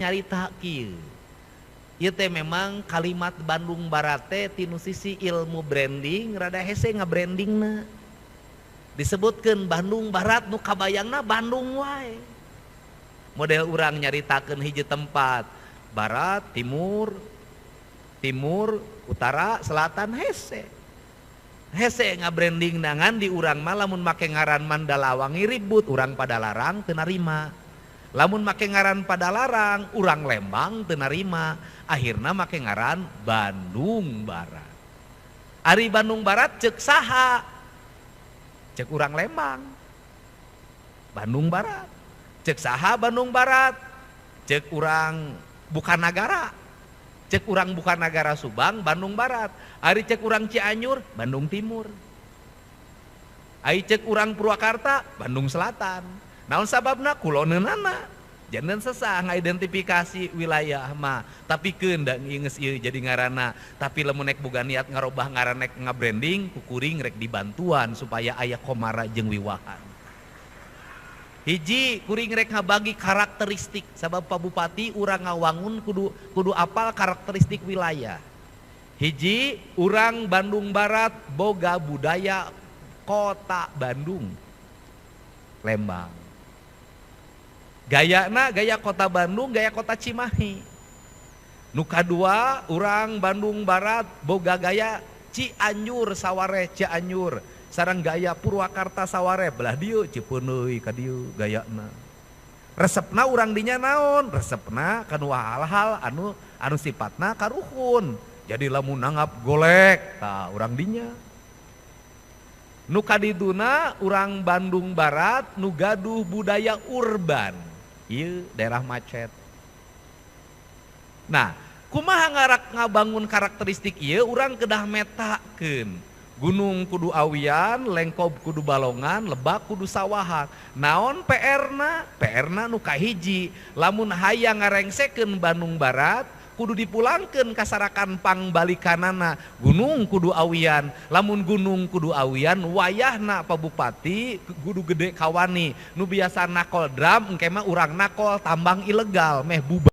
Nyarita kieu. Ieu teh memang kalimat Bandung Barat teh tinu sisi ilmu branding rada hese ngabrandingna. Disebutkeun Bandung Barat nu kabayangna Bandung wae. Model urang nyaritakeun hiji tempat barat, timur, timur, utara, selatan hese. Hese ngabranding ngan di urang mah lamun make ngaran Mandalawangi ribut, urang Padalarang teu narima. Lamun make ngaran Padalarang, urang Lembang teu narima. Akhirna make ngaran Bandung Barat. Ari Bandung Barat cek saha? Cek urang Lembang. Bandung Barat. Cek saha Bandung Barat? Cek urang Bukanagara. Cek urang Bukanagara Subang, Bandung Barat. Ari cek urang Cianjur, Bandung Timur. Ari cek urang Purwakarta, Bandung Selatan. Naon sababna? Kuloneunana. Jangan sesah ngidentifikasi wilayah mah, tapi keun da geus ieu jadi ngaranna. Tapi lamun nek boga niat ngarobah ngaran, nek ngabranding, ku kuring rek dibantuan supaya aya komara jeung wiwahan. Hiji, kuring rek ngabagi karakteristik, sabab Pak Bupati, urang ngawangun kudu kudu apal karakteristik wilayah. Hiji, urang Bandung Barat boga budaya kota Bandung, Lembang. Gayana gaya kota Bandung, gaya kota Cimahi. Nu kadua, urang Bandung Barat boga gaya Cianjur saware Cianjur sareng gaya Purwakarta saware belah dieu Cipeuneuy ka dieu gayana. Resepna urang dinya naon? Resepna kanu hal-hal anu anu sifatna karuhun. Jadi lamun nanggap golek tah urang dinya. Nu kadituna, urang Bandung Barat nu gaduh budaya urban. Ieu daerah macet. Nah, kumaha ngarak ngabangun karakteristik ieu? Urang kedah metakeun. Gunung kudu awian, lengkob kudu balongan, lebak kudu sawahan. Naon PR-na? PR-na nu kahiji, lamun hayang ngarengsekeun Bandung Barat, kudu dipulangkeun kasarakan pangbalikanana. Gunung kudu awian. Lamun gunung kudu awian, wayahna Pak Bupati kudu gede kawani. Nu biasa nakol drum, engke mah urang nakol tambang ilegal meh bubar.